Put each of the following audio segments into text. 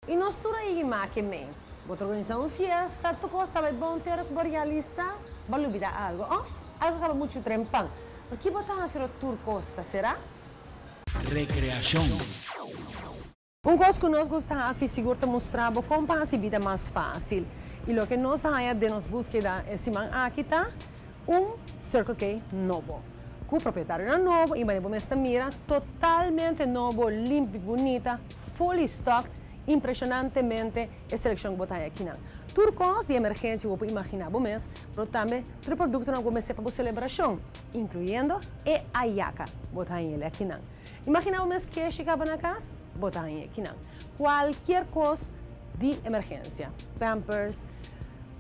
I nos tur a yigi make mei. Bo ta organisa un fiesta, tur kos ta bai bon tera ku bo realisa, bo a lubida algu òf algu kaba muchu trempan. Pero ki bo ta hasi ora tur kos ta será? Rekreashon. Un kos ku nos gusta hasi sigur ta mustra bo kon pa hasi bida mas fásil. I loke nos a haña den nos búskeda e siman aki ta un Circle K nobo. Ku propietarionan nobo i manera bo mes ta mira, totalmente nobo, limpi, bunita, fully stocked, impreshonantemente e selekshon ku bo ta haña akinan. Tur kos di emergensia ku bo por imaginá bo mes, pero tambe tur e produktonan ku bo mester pa bo selebrashon, inkluyendo e ayaka, bo ta haña el akinan. Imaginá bo mes keshi kaba na kas, bo ta haña akinan. Kualkier kos di emergensia, pampers,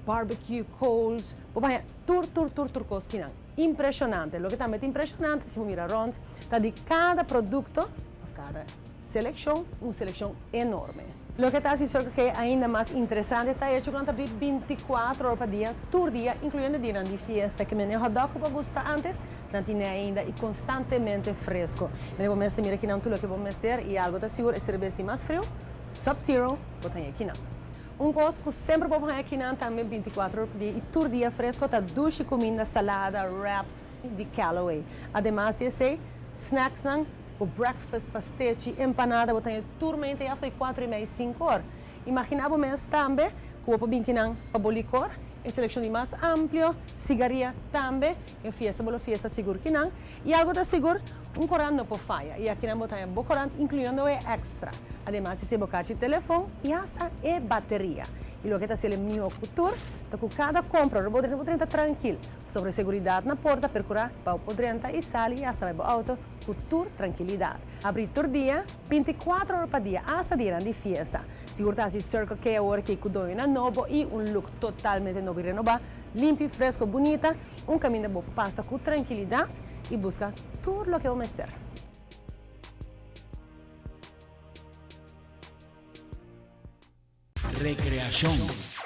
barbecue coals, bo por haña tur tur tur tur kos kinan. Impreshonante! Loke tambe ta impreshonante si bo mira rònt ta di kada produkto òf kada selekshon, un selekshon enorme. Loke ta hasi Circle K ainda mas interesante ta e hecho ku nan ta abrí bintikuater ora pa dia, tur dia, inkluyendo dianan di fiesta. Ke mene hotdog ku bo a gusta ántes, nan tine ainda i konstantemente fresko. Mene bo mester mira kinan tur loke bo mester i algu ta sigur e serbes di mas friu, Sub Zero, bo ta haña kinan. Un kos ku semper bo por haña kinan tambe bintikuater ora pa dia i tur dia fresko ta dushi kuminda, salada, wraps di Callaway. Ademas di esei, snacksnan, bo breakfast, pastechi, empanada bo ta haña tur mente ya for di kuater i mei, sinku or. Imaginá bo mes tambe ku bo por bin kinan pa bo likor, e selekshon di mas amplio, sigaria tambe, e fiesta bo lo fiesta sigur kinan. I algu ta sigur, un korant no por faya i akinan bo ta haña bo korant inkluyendo e èkstra. Ademas di esei bo karchi telefon i asta e bateria. I loke ta hasiel e mihó ku tur ta ku kada kompra ora bo drenta bo drenta trankil. Pasobra e seguridat na porta perkurá pa bo por drenta i sali i asta bai bo outo ku tur trankilidat. Abrí tur dia, 24 ora pa dia, asta dianan di fiesta. Sigur ta hasi Circle K awor aki ku doñonan nobo i un look totalmente nobo i renobá, limpi, fresko, bunita, un kaminda bo por pasa ku trankilidat i buska tur loke bo mester. Rekreashon.